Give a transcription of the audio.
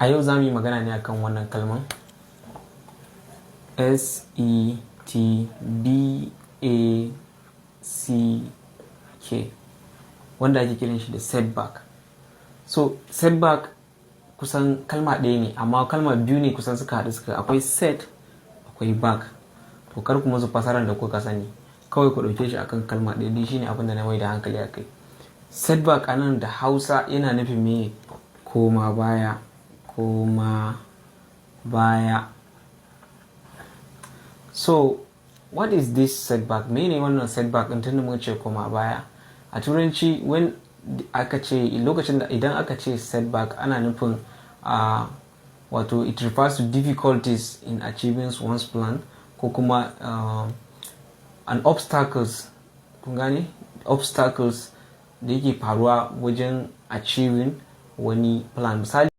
A yau za mu yi magana ne akan wannan kalman setback, wanda ake kiran shi da setback. So setback kusan kalma ɗaya ne, amma kalma biyu ne kusan suka haɗu suka akwai set, akwai back. To, kar ku musu fasaran da kuka sani, kawai ku ɗauke shi akan kalma ɗaya dai. Shine abin da na mai da hankali a kai. Setback a nan da Hausa yana nufin me? Koma baya, koma baya. So what is this setback? Mene wannan setback ɗin, tunda mun ce koma baya? A Turanci, when aka ce, lokacin da idan aka ce setback, ana nufin wato it refers to difficulties in achieving one's plan ko kuma an obstacles. Kun gane? Obstacles da yake faruwa wajen achieving wani plan, misali.